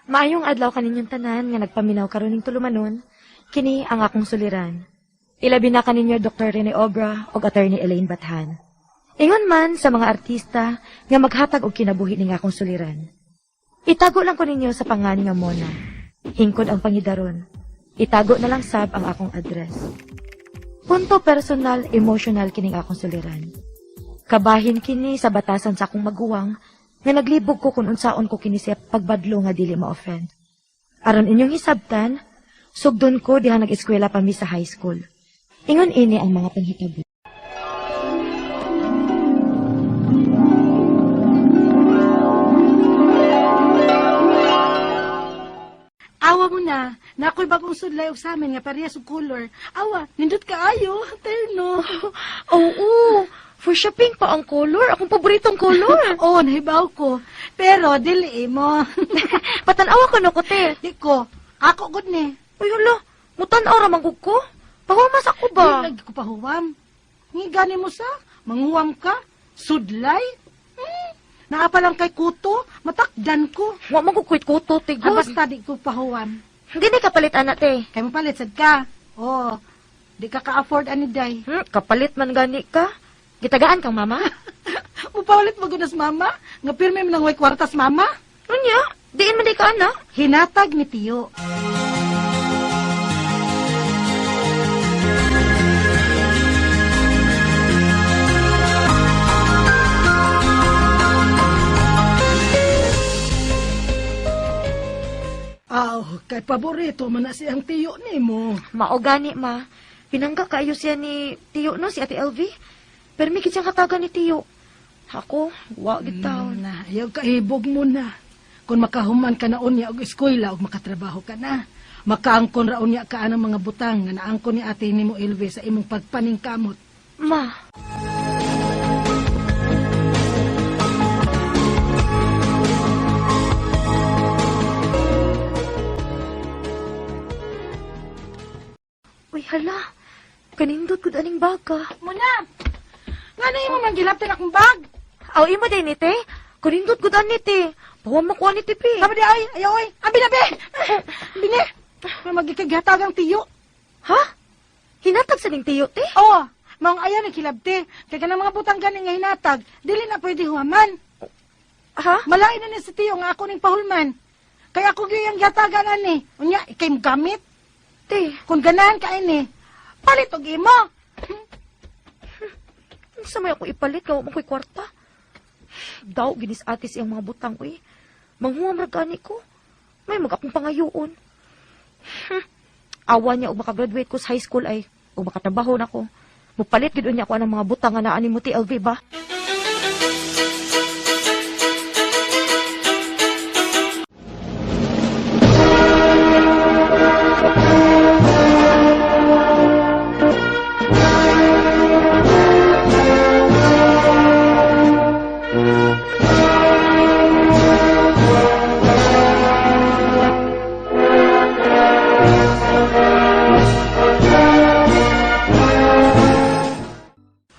Maayong adlaw kaninyong tanan nga nagpaminaw karon ning tulumanon, kini ang akong suliran. Ilabi na kaninyo Dr. Rene Obra ug Attorney Elaine Bathan. Ingon man sa mga artista nga maghatag og kinabuhi ning akong suliran. Itago lang ko ninyo sa pangan nga Mona. Hingkod ang pangidaron. Itago na lang sab ang akong address. Punto personal, emotional kining akong suliran. Kabahin kini sa batasan sa akong maguwang nga naglibog ko kung unsaon ko kini siya pagbadlo nga dili ma-offend. Aron inyong hisabtan, sugdon ko diha nag-eskwela pa mi sa high school. Ingon ini ang mga panghitabo. Awa mo na, na ako'y bagong sudlay og sa amin nga parehas og color. Awa, nindot kaayo, terno. Oo, for shopping pa ang color. Akong paboritong color. Oo, nahibaw ko. Pero dili mo. Patanawa ko no ko, te. Di ko. Ako gud ni. Uy, hala, mutan-aw ra man gud ko. Pahumas ako ba? Di lagi ko pahuwam. Ngi gani mo sa, manguwam ka, sudlay. Naa pa lang kay kuto, matakdan ko. Wa man gud kuit kuto, te. Ah, basta di ko pahuwam. Hindi ni kapalit ana, te. Kay mo palit sad ka. Oh, di ka ka-afford ani day. Kapalit man gani ka. Gitagaan kang mama. Mupalit mo gunas mama, nga pirmi man ang way kwartas mama. Unya, diin man di ka ana. Hinatag ni Tiyo. Aw, kay paborito man na siyang tiyo nimo. Mao gani ma. Pinangga kaayo siya ni Tiyo no, si Ate LV. Pero may siyang katagan ni Tiyo. Ako, wa gid taon. Na, ayaw kaibog mo na. Kung makahuman ka na unya og eskwela og makatrabaho ka na. Makaangkon ra unya ka anang mga butang nga naangkon ni ate nimo Elve sa imong pagpaningkamot. Ma. Uy, hala. Kanindot gud aning baga. Muna. Nga na imo man gilaptan akong bag. Aw, imo din ni te. Kanindot gud ani te. Pawa makuha ni te, pi. Sabi di ay, ayaw ay. Abi na be. Bine. May magikaghatag ang tiyo. Ha? Hinatag sa ning tiyo, te? Oo, maong ayaw ni kilabte. Kay kanang mga butang gani nga hinatag, dili na pwede huwaman. Ha? Malain na ni si tiyo nga ako ning pahulman. Kaya ako gyud ang gihatagan ani. Unya, ikay mo gamit. Te, Kung ganahan ka ini, palit og imo. unsa may ako ipalit kay wa man ko'y kwarta. Daw ginis atis iyang mga butang uy. Manghuam ra gani ko. May mag akong pangayoon. Awa niya og makagraduate ko sa high school ay og makatrabaho na ko. Mupalit gid unya ko anang mga butang nga naa nimo TLV ba?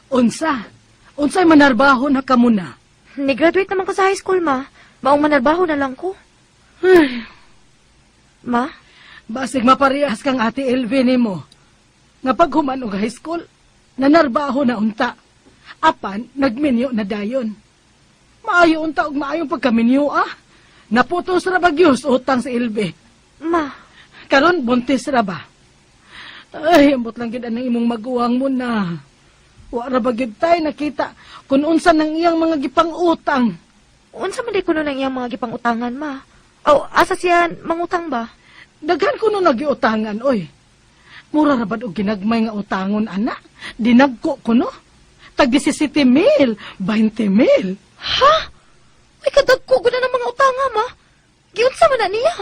Unsa? Unsay manarbaho na kamo na? Ni-graduate naman ko sa high school, ma. Maong manarbaho na lang ko. Ay, Ma, basig maparehas kang ate LV nimo. Nga paghuman og high school, nanarbaho na unta. Apan, nagminyo na dayon. Maayo unta og maayong pagkaminyo ah. Naputos ra bagyos utang sa LV. ma, Karon buntis ra ba? Ay, ambot lang gid ang imong maguwang mo na. Wa ra ba gyud tay nakita kung unsa nang iyang mga gipang-utang. unsa man di kuno nang iyang mga gipangutangan, ma? Aw, asa siya mangutang ba? Daghan kuno nagiutangan oy. Mura ra bad og ginagmay nga utangon ana. Dinagko kuno. Tag 17 mil, 20 mil. Ha? Uy, kadagko gud na ng mga utanga, ma. Giunsa man na niya?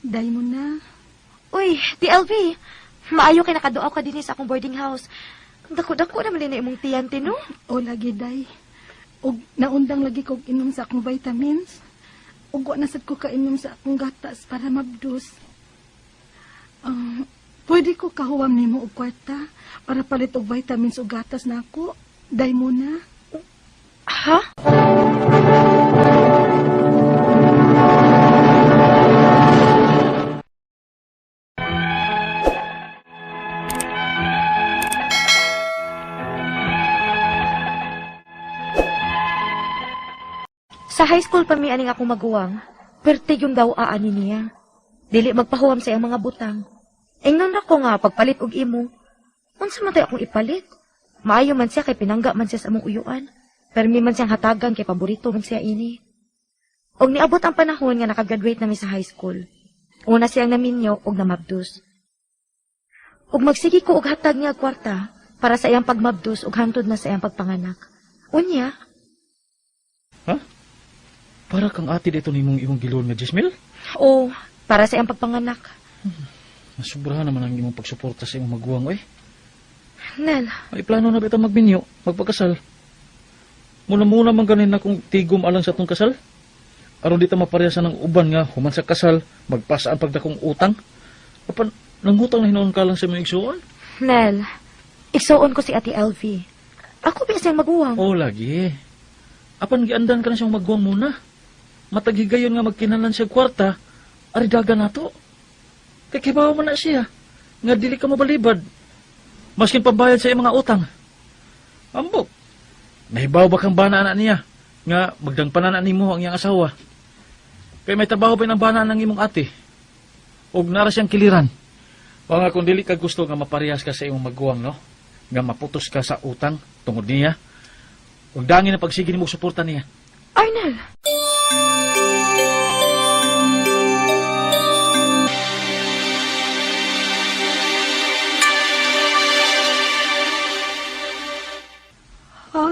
Day mo na. Uy, TLV, maayo kay nakaduaw ka dinhi sa akong boarding house. Dako-dako naman din na imong tiyan, te, no? O lagi day. Og naundang lagi kog inom sa akong vitamins. Ug wa na sad ko kainom sa akong gatas para mabdus. Pwede ko kahuwam nimo og kwarta para palit og vitamins ug gatas nako. Day mo na. Ha? Sa high school pa mi aning akong maguwang, pertig yung daw aani niya. Dili magpahuwam sa iyang mga butang. Ingnon ra ko nga pagpalit og imo. Unsa man tay akong ipalit? Maayo man siya kay pinangga man siya sa among uyuan. Permi man siyang hatagan kay paborito man siya ini. Og niabot ang panahon nga nakagraduate na mi sa high school. Una siyang naminyo og namabdus. Og magsige ko og hatag niya kwarta para sa iyang pagmabdus og hantod na sa iyang pagpanganak. Unya, Ha? Para kang ate dito nimong imong giluon nga Jesmel? O para sa iyang pagpanganak. Nasubrahan naman ang imong pagsuporta sa imong maguwang, oy. Nel, Ay plano na ba itong magminyo, magpakasal? Muna-muna man ganin na kung tigom alang sa atong kasal. Aron di ta maparehasan ng uban nga human sa kasal, magpasa ang pagdakong utang. Apan nangutang na hinuon ka lang sa imong igsuon? Nel, igsuon ko si Ate LV. Ako ba siyang maguwang? Oo, lagi. Apan giandan ka na siyang maguwang muna. Mataghigayon nga magkinalan siya kwarta, aridaga nato. Kay kibaw man na siya, nga dili ka mabalibad. Maskin pambayad sa iyang mga utang. Ambok, nahibaw ba kang bana na niya, nga magdangpanan na nimo ang iyang asawa. Kay may trabaho pa ng bana ng imong ate. Og nara siyang kiliran. O nga kung dili ka gusto nga maparehas ka sa imong maguwang, no? Nga maputos ka sa utang tungod niya. Ug dangin na pagsige nimo suporta niya. Arnel! Ha?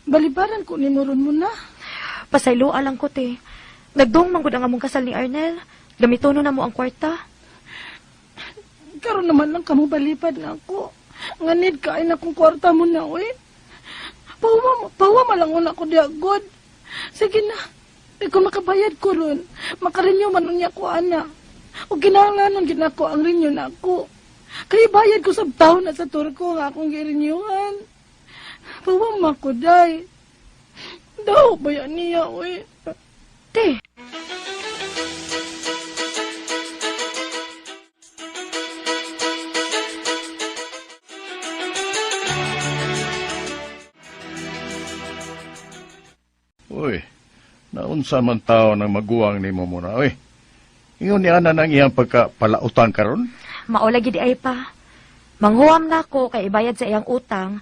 Balibaran ko nimo ron mo na. Pasayloa lang ko, te. Nagdong man gud ang among kasal ni Arnel. Gamitono na mo ang kwarta. Karon naman lang kamo balibad na ako. Nga need kain akong kwarta mo na, uy. Pahuwa man lang una ko diya, God. Sige na. Di ko makabayad ko ron. Makarenew man unya ko, ana. O kinahanglanon gid nako ang renew na ako. Kaya bayad ko sa taon na sa Turko nga akong girenewhan. Pahuwa man ko, day. Daw ba yan niya, uy? Te, Uy, naunsa man tao ng maguwang nimo muna, uy. Ingon ni ana nang iyang pagkapalautan karon? Maola gid ay pa. Manghuam na ko kay ibayad sa iyang utang.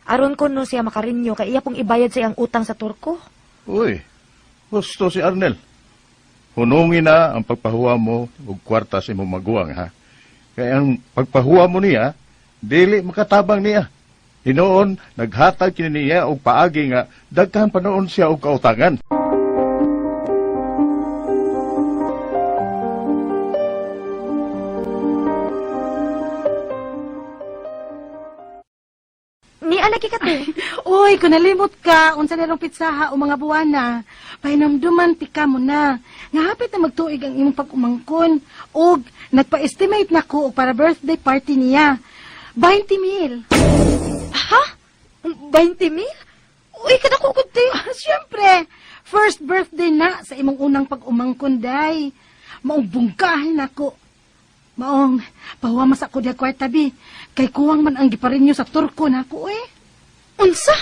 Aron ko no siya makarinyo kay iya pong ibayad sa iyang utang sa Turko. Uy, gusto si Arnel. Hunungin na ang pagpahuwa mo og kwarta sa imong maguwang, ha? Kay ang pagpahuwa mo niya, dili makatabang niya. Hinoon, naghatag kini niya og paagi nga daghan pa noon siya og kautangan. Ni alagi ka, te. Uy, kung nalimot ka, unsa na rong pitsaha o mga buwana, pahinumduman ti ka mo na. Nga hapit na magtuig ang imong pag-umangkon. Og nagpa-estimate na ko og para birthday party niya. 20 mil. Ha? 20 mil? Uy, kada ko gud, te. Siyempre, first birthday na sa imong unang pag-umangkon, day. Maong bungkahin ako. Maong, pahuwamas ako diya kwarta, bi. Kay kuwang man ang giparinyo sa Turko na ako, eh. Unsa?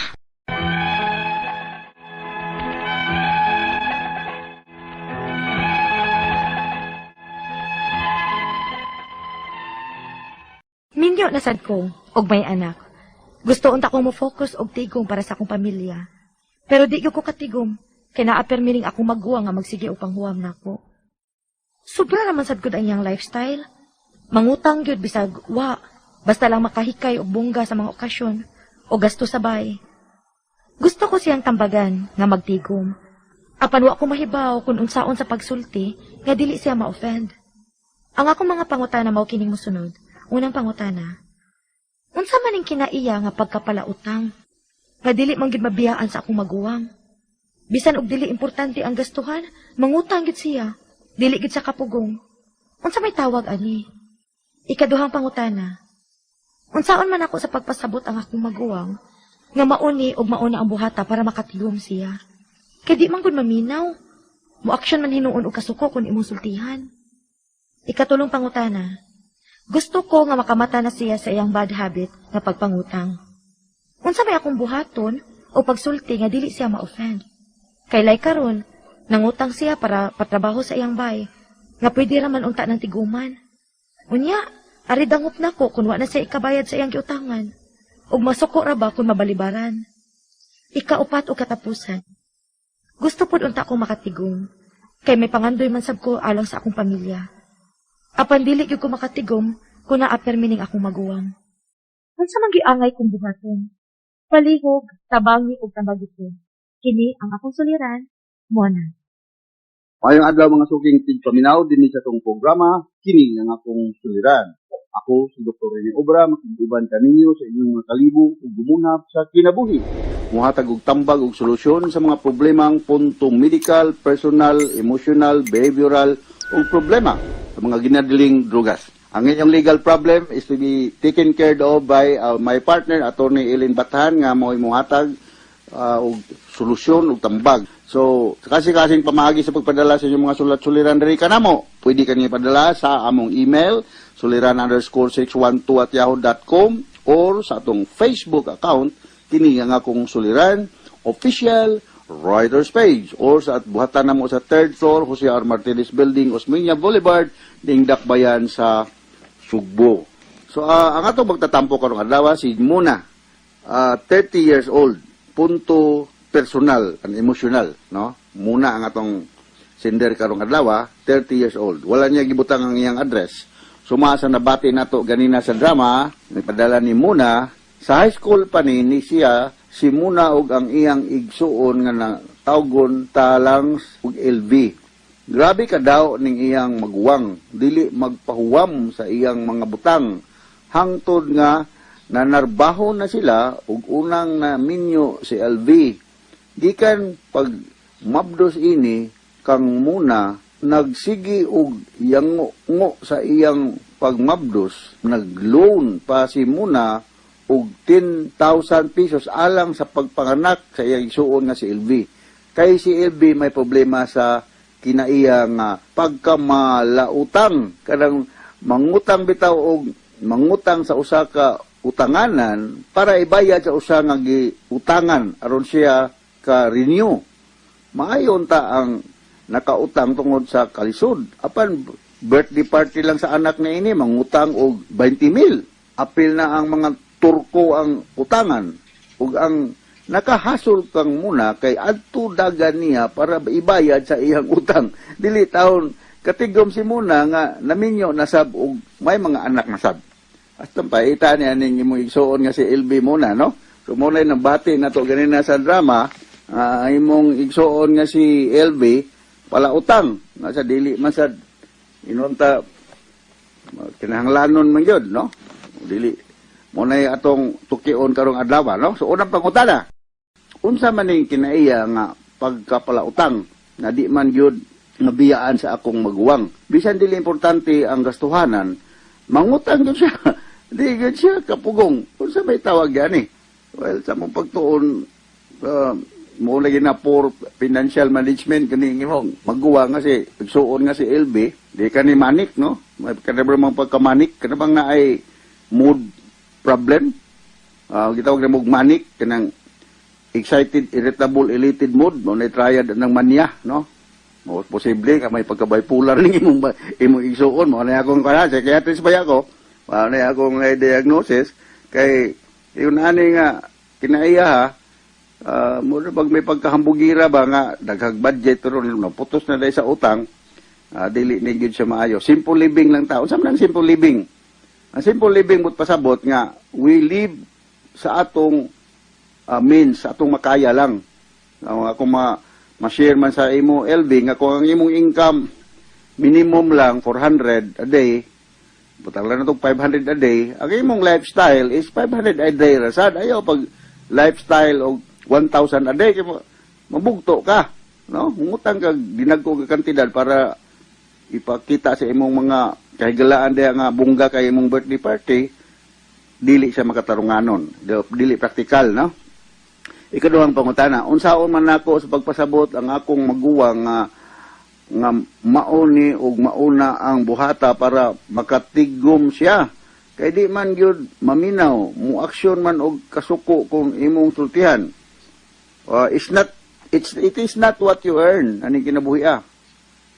Minyo na sad ko, og may anak. Gusto unta kong mo-focus og tigom para sa akong pamilya. Pero di gyud ko katigom, kay naa permining akong maguwang nga magsige og panghuwam nako. Sobra naman sad gud ang iyang lifestyle. Mangutang gyud bisag wa, basta lang makahikay og bongga sa mga okasyon o gasto sa bay. Gusto ko siyang tambagan nga magtigom. Apan wa ko mahibaw kung unsaon sa pagsulti nga dili siya ma-offend. Ang akong mga pangutana mao kining mosunod. Unang pangutana. Unsa man ning kinaiya nga pagkapalautang? Nga dili man gid mabiyaan sa akong maguwang. Bisan og dili importante ang gastuhan, mangutang gid siya. Dili gid sa kapugong. Unsa may tawag ani? Ikaduhang pangutana. Unsaon man ako sa pagpasabot ang akong maguwang nga mauni og mauna ang buhata para makatigom siya? Kay di man gud maminaw. Mo-action man hinuon og kasuko kung imong sultihan. Ikatulong pangutana. Gusto ko nga makamata na siya sa iyang bad habit nga pagpangutang. Unsa may akong buhaton o pagsulti nga dili siya ma-offend? Kay lay karon, nangutang siya para patrabaho sa iyang bay, nga pwede ra man unta ng tiguman. Unya, ari dangop nako kung wa na siya ikabayad sa iyang giutangan. Ug masuko ra ba kung mabalibaran? Ikaupat o katapusan. Gusto pud unta kong makatigom. Kay may pangandoy man sab ko alang sa akong pamilya. Apan dili gyud ko makatigom kung naa permining akong maguwang. Unsa man giangay kong buhaton? Palihog, tabangi ug tambagi ko. Kini ang akong suliran, Mona. Maayong adlaw, mga suking tigpaminaw, dinhi sa atong programa, Kini ang Akong Suliran. Ako si Dr. Rene Obra, makig-uban kaninyo sa inyong mga kalibo ug gumunhap sa kinabuhi. Muhatag og tambag og solusyon sa mga problemang punto medical, personal, emotional, behavioral ug problema sa mga ginadiling drugas. Ang inyong legal problem is to be taken care of by my partner, Attorney Ellen Bathan, nga mo'y muhatag og solusyon ug tambag. So, kasi-kasing pamaagi sa pagpadala sa inyong mga sulat-suliran diri kanamo, pwede kani padala sa among email suliran_612@yahoo.com or sa atong Facebook account, Kini ang Akong Suliran Official Writers Page, or sa buhatan namo sa third floor, Jose R. Martinez Building, Osmeña Boulevard, ding Dakbayan sa Sugbo. So, ang atong magtatampo karong adlaw si Muna, 30 years old, punto personal and emotional, no? Muna ang atong sender karong adlaw, 30 years old. Wala niya gibutang ang iyang address. Suma sa nabati nato ganina sa drama, nagpadala ni Muna, sa high school pa ni siya si Muna og ang iyang igsuon nga na tawgon talang ug LV. Grabe ka daw ning iyang maguwang, dili magpahuwam sa iyang mga butang. Hangtod nga nanarbaho na sila ug unang na minyo si LV. Gikan pag mabdos ini kang Muna, nagsigi og yango sa iyang pagmabdos, nagloan pa si Muna og 10,000 pesos alang sa pagpanganak sa iyang igsuon nga si LV. Kay si LV may problema sa kinaiya nga pagkamalautang, kanang mangutang bitaw og mangutang sa usa ka utanganan para ibayad sa usa nga giutangan aron siya ka renew. Maayon ta ang nakautang tungod sa kalisod, apan birthday party lang sa anak na ini, mangutang og 20 mil, apil na ang mga Turko ang utangan, ug ang nakahasol kang Muna kay adto dagan niya para ibayad sa iyang utang. Dili taon katigom si Muna nga naminyo na sab og may mga anak na sab. Hasta paita niya ning imong igsuon nga si LB, Muna, no? So mo na nabati nato ganina sa drama, imong igsuon nga si LB pala utang nga sa dili man sad inunta kinahanglanon man gyud, no? Dili mo na atong tukion karong adlaw, no? So unang pangutana, unsa man ning kinaiya nga pagkapalautang nga di man gyud nga sa akong maguwang? Bisan dili importante ang gastuhanan, mangutang gyud siya. Di gyud siya kapugong. Unsa may tawag gani? Well, sa mong pagtuon, mo lagi na poor financial management kani imong maguwang nga si igsuon nga si LB. Di kani manic, no? May kana ba mang pagka-manic, kana bang naay mood problem? Gitawag na mog manic, kanang excited, irritable, elated mood mo na triad ng mania, no? Mo posible ka may pagka-bipolar ning imong igsuon. Mo na akong kana, psychiatrist ba ako? Mo na akong diagnosis kay yun ani nga kinaiya ha, mo na pag may pagkahambugira ba nga daghag budget pero naputos na dahil sa utang, dili ni gyud siya maayo. Simple living lang tao. Unsa man ang simple living? Ang simple living mo't pasabot nga we live sa atong means, sa atong makaya lang. Ang ako ma-share man sa imo, LB, nga kung ang imong income minimum lang 400 a day, butang lang na 500 a day, ang imong lifestyle is 500 a day rasad. Ayaw pag lifestyle og 1,000 a day kay Mabugto ka, no? Mangutang kag dinagko nga kantidad para ipakita sa imong mga kahigalaan diha nga bongga kay imong birthday party, dili siya makatarunganon, dili praktikal, no? Ikaduhang pangutana, unsaon man nako sa pagpasabot ang akong maguwang nga nga mauni ug mauna ang buhata para makatigom siya, kay di man gyud maminaw, mo aksyon man og kasuko kung imong sultihan? It is not what you earn aning kinabuhi ah,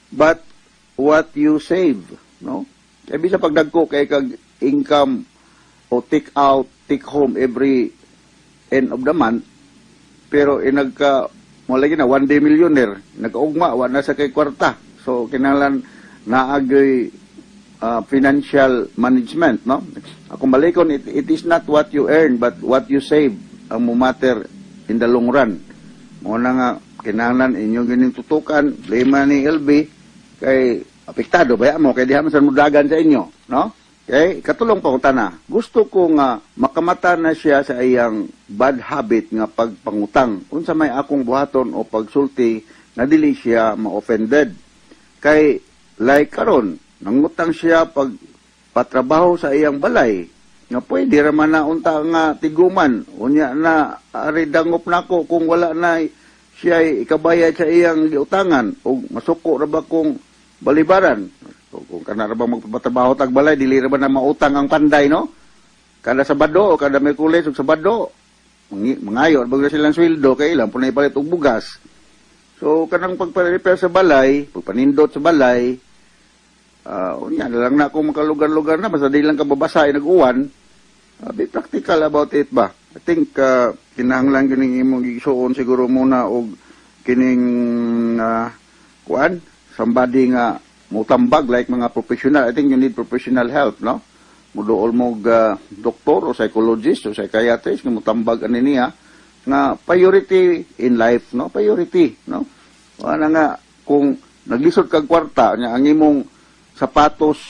but what you save, no? Kay bisa pagdagko kay kag income o take out, take home every end of the month, pero inagka mo lagi na one day millionaire, nagkaugma wa na sa kay kwarta. So kinahanglan naagay financial management, no? Akong balikon, it is not what you earn but what you save ang mumatter in the long run. Mo na nga kinahanglan inyong gining tutukan lima ni LB, kay apektado baya mo kay diha man sa mudagan sa inyo, no? Okay, katulong pangutana. Gusto ko nga makamata na siya sa iyang bad habit nga pagpangutang. Unsa may akong buhaton o pagsulti na dili siya ma-offended? Kay like karon, nangutang siya pag patrabaho sa iyang balay nga pwede ra man na unta nga tiguman. Unya na ari dangop nako kung wala na siya ikabayad sa iyang giutangan o masuko ra ba kung balibaran. So, kung kana ra ba magpatrabaho tag balay, dili ra ba na mautang ang panday, no? Kada Sabado o kada Miyerkules ug Sabado, mangayo ra ba silang sweldo kay ilang punay palit og bugas. So kanang pagpa-repair sa balay, pagpanindot sa balay, unya na lang na kung makalugar-lugar na basta di lang ka babasa ay nag-uwan. Be practical about it ba? I think kinahanglan kining imong gisuon siguro muna og kining kuan, somebody nga mutambag like mga professional. I think you need professional help, no? Muduol mo og doktor o psychologist o psychiatrist nga mutambag ani niya nga priority in life, no? Priority, no? Wala nga kung naglisod kag kwarta nya ang imong sapatos,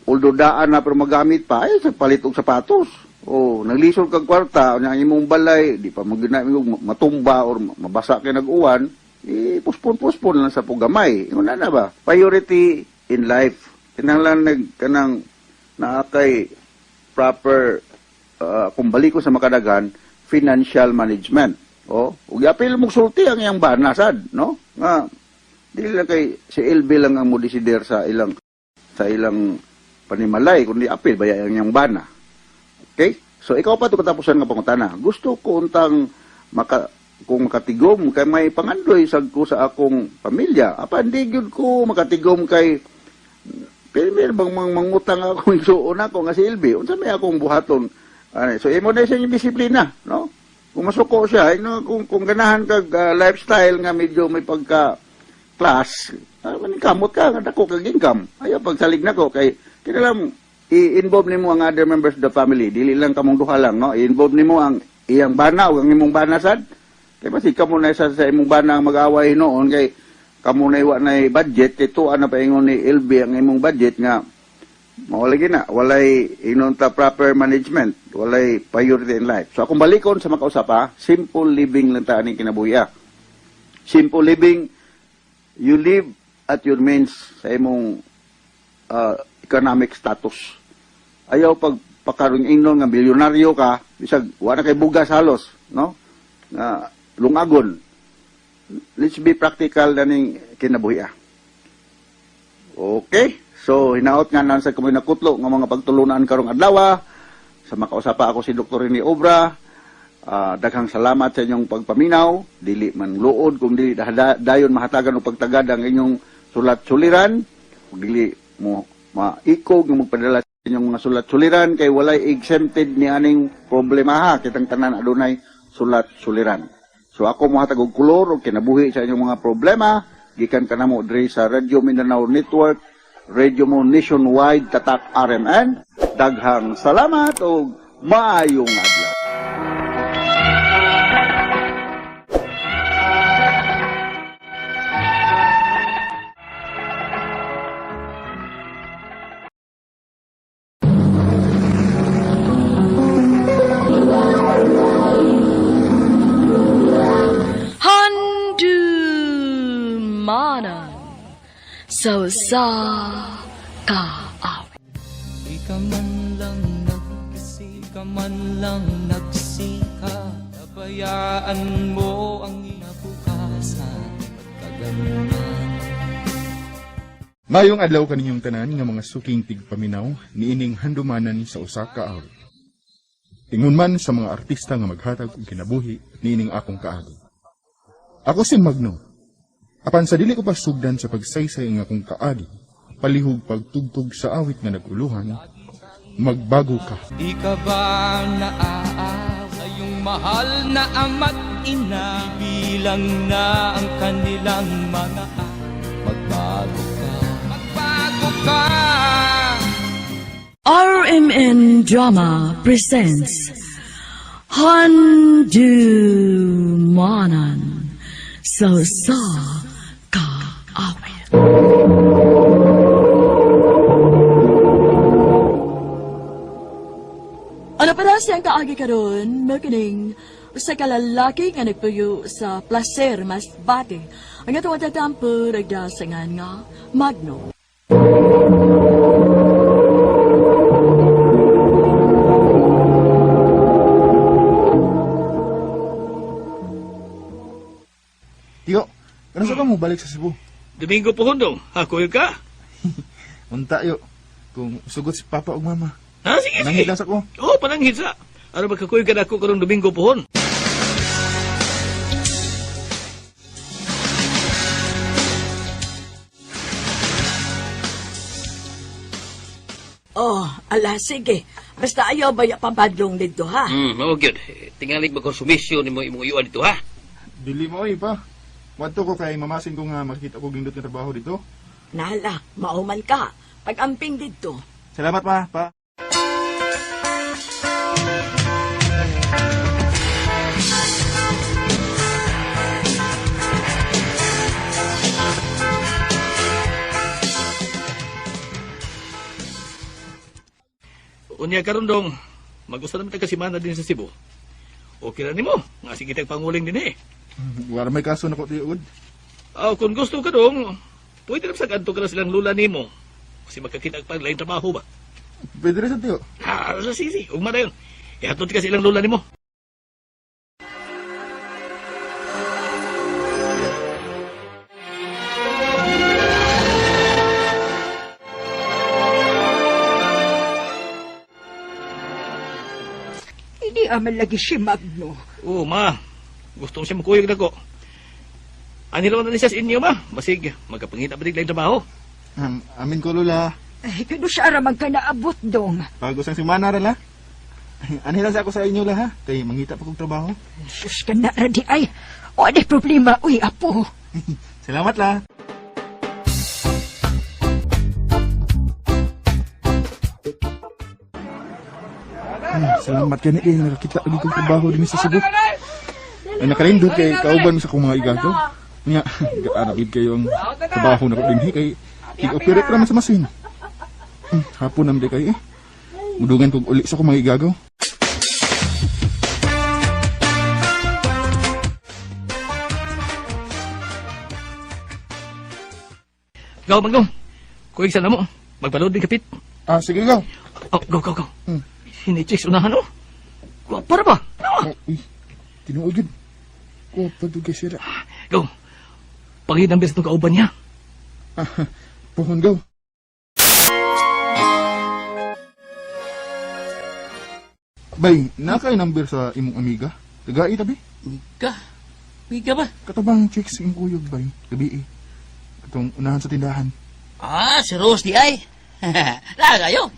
although daan na pero magamit pa, ay sa palit og sapatos. O naglisod kag kwarta nya ang imong balay di pa magina matumba or mabasa kay nag-uwan, i pospon-pospon lang sa pugamay. Ingon na ba? Priority in life. Kinahanglan nag kanang naa kay proper, kung balik ko sa makadagan, financial management. O, ug apil mo sulti ang iyang bana sad, no? Nga dili lang kay si LB lang ang mo-desider sa ilang panimalay, kundi apil baya ang iyang bana. Okay? So ikaw pa to katapusan nga pangutana. Gusto ko untang maka kung makatigom kay may pangandoy sad ko sa akong pamilya. Apan di gyud ko makatigom kay pero bang mangutang ako igsuon ako nga si LB. Unsa may akong buhaton? Ani, so imo na sa inyong disiplina, no? Kung masuko siya, no, kung ganahan kag lifestyle nga medyo may pagka class, kamot ka nga dako kag income. Ayaw pagsalig nako kay kinalam i-involve nimo ang other members of the family. Dili lang kamong duha lang, no? I-involve nimo ang iyang bana o ang imong bana sad. Kay basi kamo na sa imong bana ang mag-away noon kay kamo na wa na budget kay tuan na paingon ni LB ang imong budget nga mao lagi na walay inon ta proper management, walay priority in life. So akong balikon sa makausap ha, simple living lang ta aning kinabuhi ah. Simple living, you live at your means sa imong economic status. Ayaw pag pakaroon ingnon nga milyonaryo ka, bisag wa na kay bugas halos, no? Nga lungagon. Let's be practical naning kinabuhi ah. Okay. So, hinaot nga nan sa kumoy nakutlo nga mga pagtulunan karong adlaw. Sa makausapa, ako si Dr. Rene Obra. Daghang salamat sa inyong pagpaminaw. Dili man luod kung dili dayon mahatagan og pagtagad ang inyong sulat suliran. Ug dili mo maikog nga magpadala sa inyong mga sulat suliran kay walay exempted ni aning problema ha. Kitang tanan adunay sulat suliran. So ako mohatag og kolor og kinabuhi sa inyong mga problema gikan kanamo diri sa Radyo Mindanao Network, Radio Mo Nationwide, Tatak RMN. Daghang salamat og maayong adlaw. Sa usa ka awit. Di ka man lang nag-isip, di ka man lang nagsika. Nabayaan mo ang inabukasan, pagkaganyan. Mayong adlaw kaninyong tanan nga mga suking tigpaminaw niining handumanan sa usa ka awit. Ingon man sa mga artista nga maghatag og kinabuhi niining akong kaagi. Ako si Magno. Apan sa dili ko pa sugdan sa pagsaysay ang akong kaagi, palihog pagtugtog sa awit nga naguluhan, magbago ka. Di ka ba naaaw sa iyong mahal na ama't ina? Bilang na ang kanilang mga anak. Magbago ka, magbago ka. RMN Drama presents Handumanan sa usa ka awit. Ano pa siyang kaagi karon, mao kining usa ka lalaki nga nagpuyo sa Placer, Masbate. Ang atong tatampo nagdasangan nga Magno. Tiyo, kanus ka mo balik sa Cebu? Domingo po hundong, ha, kuya ka? Unta yo, kung sugot si Papa ug Mama. Ha, sige, Nanghid sige. lang sa ko. Oo, pananghid sa. Ano magkakuya ka na ako karong Domingo pohon? Oh, ala, sige. Basta ayaw ba ya pabadlong dito, ha? Mao gyud. Tingali magkonsumisyon nimo imong uyuan dito, ha? Dili mo oy pa. Wadto ko kay mamasin ko nga makita ko gindot nga trabaho dito. Nala, mauman ka. Pag-amping dito. Salamat ma, pa. Unya karon dong, mag-usa naman taga semana din sa Cebu. Okay ra nimo, nga sige tag panguling din eh. Wala may kaso na ko tiyo gud. Ah, kung gusto ka dong, pwede na sa kanto ka na silang lula nimo. Kasi magkakita pa lain trabaho ba? Pwede rin sa tiyo. Ah, sige, sige. Ugma na yun. Ihatod ka silang lula nimo. Hindi aman lagi si Magno. Oo, ma. Gusto mo siya makuyog na ko. Anilo na ni siya sa inyo, ma. Basig, magkapangita pa din lain trabaho. Amin ko lula. Ay, kano siya aramang ka naabot dong. Bago sang semana ra la. Anhi lang sa ako sa inyo la ha. Kay mangita pa kog trabaho. Sus ka na radi ay. O, di problema, uy, apo. Salamat la. Salamat kani kay nakakita lagi kong trabaho dinhi sa Cebu. Ay nakalindot kay kauban sa akong mga igagaw. Nya, gaana gid kayo ang trabaho nako dinhi kay tig-operate ra man sa masin. Hapon naman di kayo eh. Mudungan kog uli sa akong mga igagaw. Gaw, Magno. Kuyog sa namo. Magpaload din kapit. Ah, sige gaw. Oh, go, go, go. Sinichicks unahan, oh. Gwapa ra ba? Ano? Oh, uy, tinuod yun. Gwapa doon kay sira. Go. Pangit ang beses ng kauban niya. Ah, puhon gaw. Bay, nakay number sa imong amiga? Tagai tabi? Miga? Miga ba? Katabang chicks imong kuyog bay. Gabi eh. Katong unahan sa tindahan. Ah, si Rose di ay. Lagayo.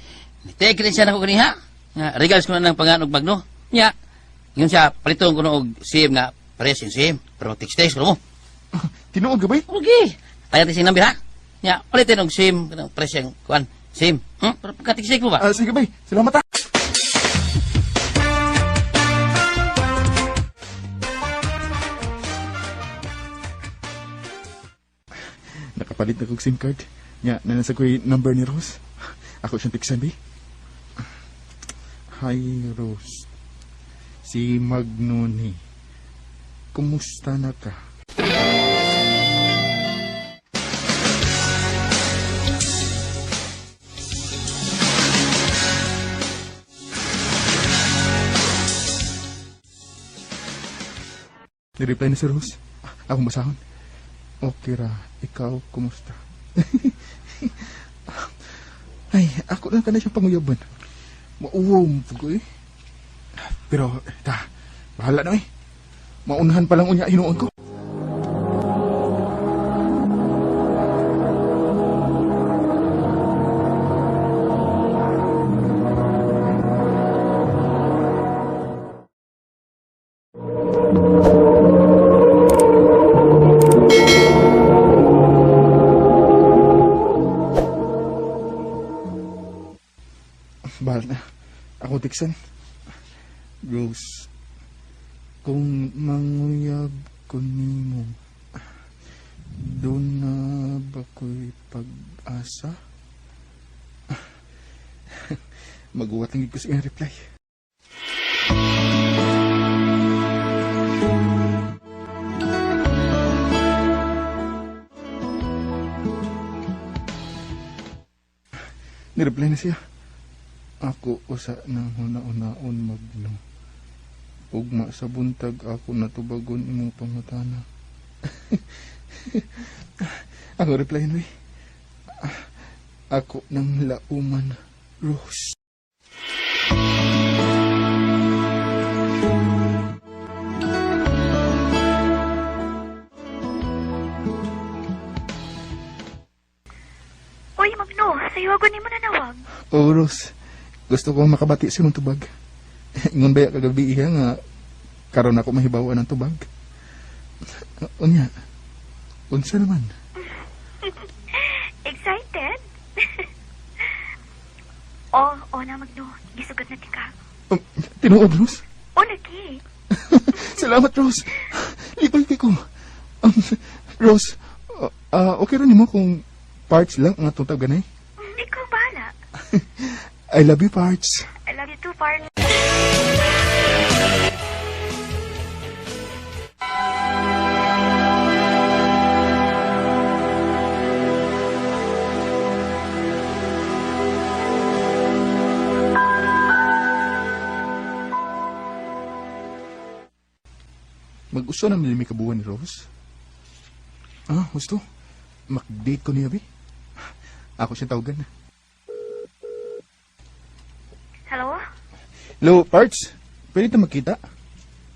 Nitake rin siya na ko kaniha. Nga, regards ko na ng panganog Magno. Nya, yun siya, paliton ko na og SIM nga, pares yung SIM. Pero text-text ko mo. Tinuod ka bay? Okay. Tayo natin siyang number ha? Nya, palitin og SIM, kanang pares yung kuan, SIM. Pero pagka-text-text mo ba? Ah, sige bay. Salamat ah. Nakapalit na kog SIM card. Nya, nanasa ko'y number ni Rose. Ako siyang tiksan, bi. Hi, Rose. Si Magnoni. Kumusta na ka? Ni-reply na si Rose. Akong basahon. Okay ra, ikaw, kumusta? Ay, ako lang ka na siyang panguyaban. Mauwaw mo po ko eh. Pero, ta, bahala na eh. Maunahan pa lang unya hinuon ko. Bahala na. Ako tiksan. Rose, kung manguyab ko nimo, doon na ba ko'y pag-asa? Maguwat lang ko sa iyang reply. Nireply na siya. Ako usa nang huna-unaon magno. Ugma sa buntag ako natubagon imong pangutana. Ako reply na. Ako nang lauman, Rose. Uy, Magno, sayo ako ni mo nanawag. Oh, Rose. Gusto ko makabati sa imong tubag. Ingon ba kagabi iya nga karon ako mahibaw ng tubag. Unya. Unsa naman? Excited? Oh, oh na, Magno. Gisugot na tika. Tinuod, Rose? Oh, lagi. Salamat, Rose. Lipay kay ko. Rose, okay ra nimo kung parts lang ang atong tawganay? Ikaw bahala. I love you, parts. I love you too, parts. Mag-uso na milimi kabuan ni Rose. Ah, gusto. Mag-date ko niya, bi. Ako siyang tawagan. Hello? Hello, Parts. Pwede ta magkita?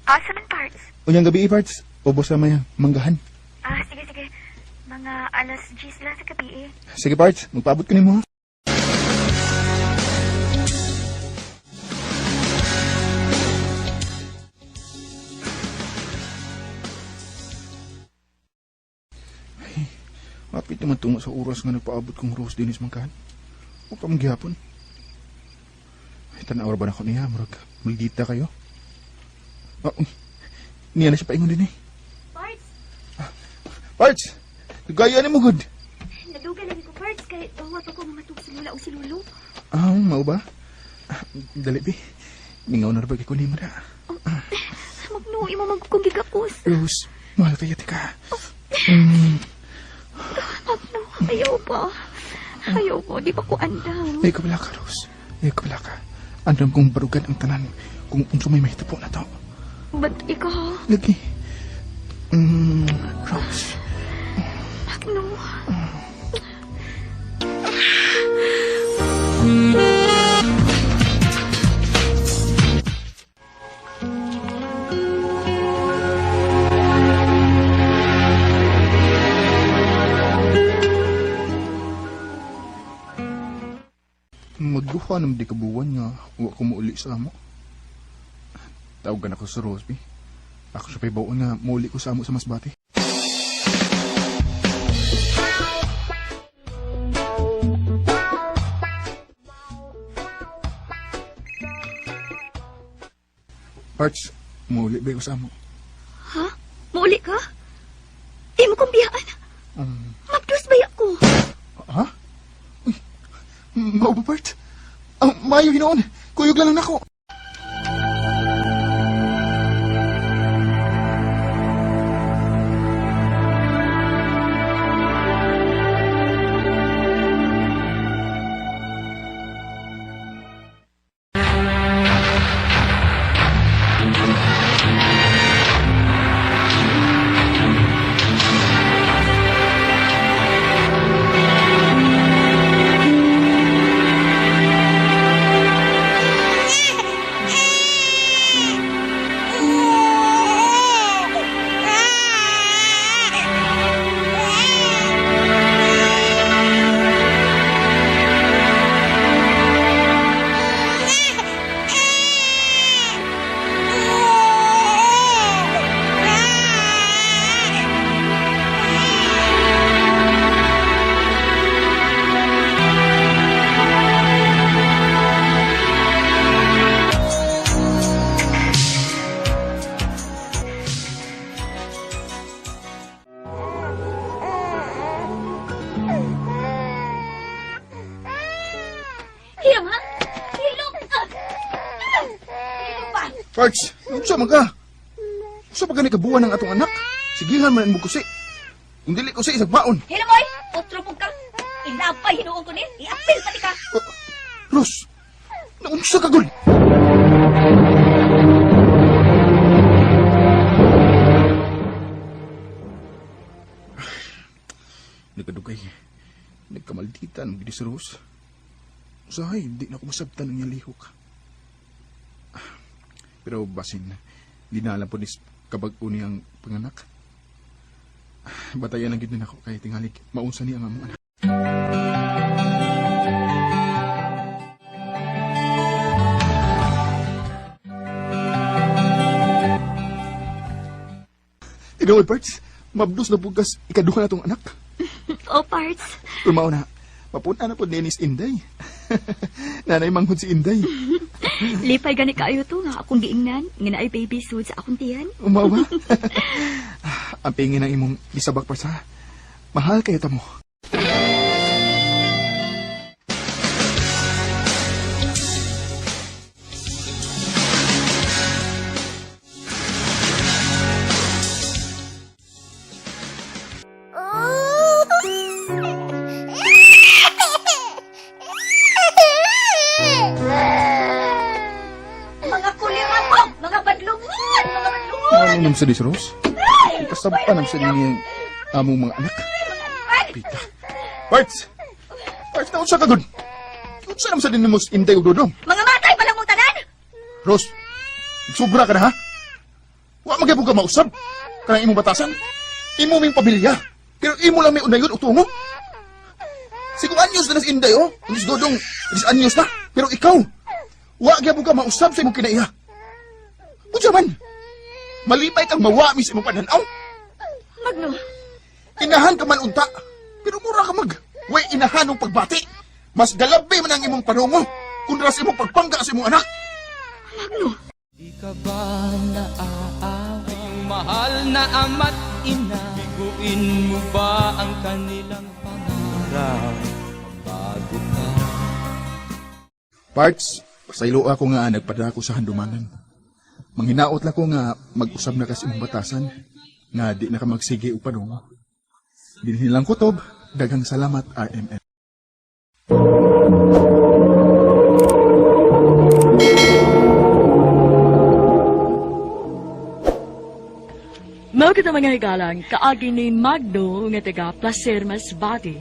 Asa man, parts? Unyang gabi, Parts. Ubos sa may manggahan. Ah, sige, sige. Mga 10:00 lang sa gabi eh. Sige, Parts. Magpaabot ko nimo, ha? Ay, mapit naman tungo sa oras nga nagpaabot kong Rose dinis mangkahan. O ka manggihapon. Ay, tanaw ba na ko niya? Murag, maldita kayo. Ah, uy, niya na siya paingon din eh. Parts, Parts! Gaya ni mo, good. naduga lagi ko, parts. Kay tuwa pa ko mamatug si Lula o si Lolo. Ah, mao ba? Ah, dali, bi. Mingaw na rin ba ko ni mo na. Magno, imo magkukong gigapos. Rose, mahal kaya tika. Magno, ayaw pa. Ayaw ko, di pa ko andam. Ay, kabala ka, Rose. Ay, kabala ka. Andam kong barugan ang tanan kung unsa may mahitabo na to. Ba't ikaw? Lagi. Rose. Magno. Magduha naman di kabuwan nga wa ko muuli sa amo. Tawagan ako sa Rose, bi. Ako sa paybaon nga muuli ko sa amo sa Masbate. Parts, muuli ba ko sa amo? Ha? Muuli ka? Imo kong biyaan. Magdus ba ko? Ha? Uy, mao ba, Parts? Ang mayo hinoon. Kuyog lang nako. Hilom, ha? Hilom! Ah! Ah! Hilom pa! Parts, unsa man ka? Unsa pa gani kabuan ang atong anak? Sigihan man mo kusi. Kung dili kusi isag baon. Hilom, oy! Otro pug ka! Ilapay hinuon ko ni! Iapil pati ka! Ros, naunsa ka gud? Nagkadugay. Nagkamaldita ng gid si Rose. Usahay, di na ko masabtan ang iyang lihok. Pero basin, di na alam po ni kabag-o niyang panganak. Batayan ang gid nako kay tingalig maunsa niya ang among anak. Tinuod, Parts, mabdos na bugas ikaduha na tong anak. Oh, Parts. Pero mao na, mapuna na po ni Nis Inday. Nanay manghod si Inday. Lipay gani kaayo to nga akong giingnan nga naay baby suit sa akong tiyan. Umaw ba? Ang pingin ng imong gisabak pa sa. Mahal kayo tamo. Mga kuliman mo! Mga badlungon! Mga badlungon! Ano naman sa dis, Rose? Ipasabpa naman sa ninyo among mga anak. Pita. Parts! Parts, naunsa ka gud? Unsa naman sa ninyo mo Inday ug Dodong? Mga matay pa lang mong tanan! Rose, sobra ka na ha? Wa magyapon ka mausab. Kanang imong batasan. Imo ming pamilya. Pero imo lang may unayon o tungo. Sigong anyos na si Inday, oh. Ang si Dodong, dis anyos na. Pero ikaw, wa gyapon ka mausab sa imong kinaiya. Unsa man? Malipay kang mawami sa imong pananaw. Magno, Inahan ka man unta. Pero mura ka mag. Way inahan og pagbati. Mas galabi man ang imong panungo kontra sa imong pagpangga sa imong anak. Magno. Di ka ba naaawa? Iyong mahal na ama't ina, biguin mo ba ang kanilang pangarap? Magbago ka. Parts, pasaylo ako nga nagpadako sa handumanan. Manghinaot lang ko nga mag-usab na kas imong batasan nga di na ka magsige og panungo. Dinhi lang kutob, daghang salamat RMN. Mao kita mga higalang, kaagi ni Magno nga taga Placer Masbate.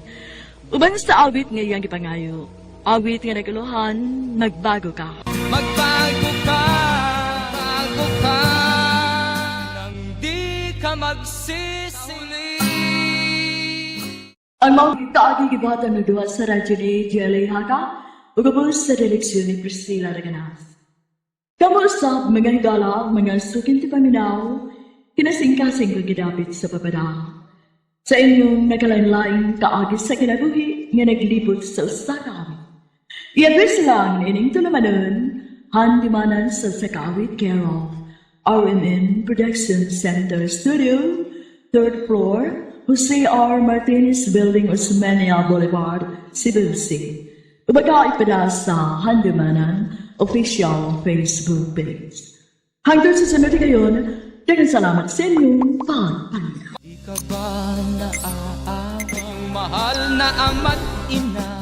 Uban sa awit nga iyang gipangayo. Awit nga naguluhan, magbago ka. Magbago ka, bago ka, nang di ka magsisili. Ang mga kaagi gibuhatan ng duha sa radyo ni Jelly Haka ug ubos sa direksyon ni Priscilla Raganas. Kamo usab mga higala, mga sukin ti paminaw, kinasingkasing kong gidapit sa papada. Sa inyong nakalain-laing kaagi sa kinabuhi nga naglibot sa usa ka awit. I-address lang ining tulumanon, handimanan sa Sakawit care of RMN Production Center Studio, 3rd floor, Jose R. Martinez Building, Osmeña Boulevard, Cebu City. Ubaga ipada sa Handumanan official Facebook page. Hanggang sa sunod gayon, daghang salamat sa inyong pagpaminaw. Di ka ba naaawa? Iyong mahal na ama't ina,